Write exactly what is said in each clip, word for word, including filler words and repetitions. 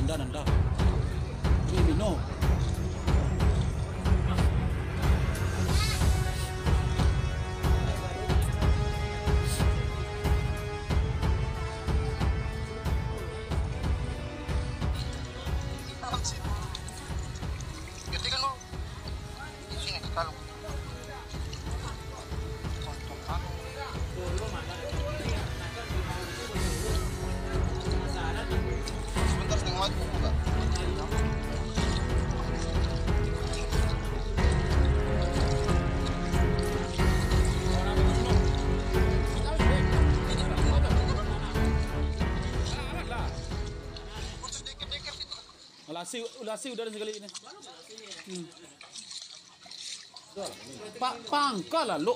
Dah, dah, dah. Ini minum. Ngerti kan lu? Di sini, kalau. Sebentar, setengah mati buka. Lasi, lasi udah sakali ni. Hmm. Pak, pangkal lah, Lok.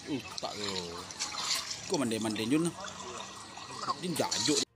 Uh, tak, uh. Ko mandai-mandai Jun. Jin jajuk.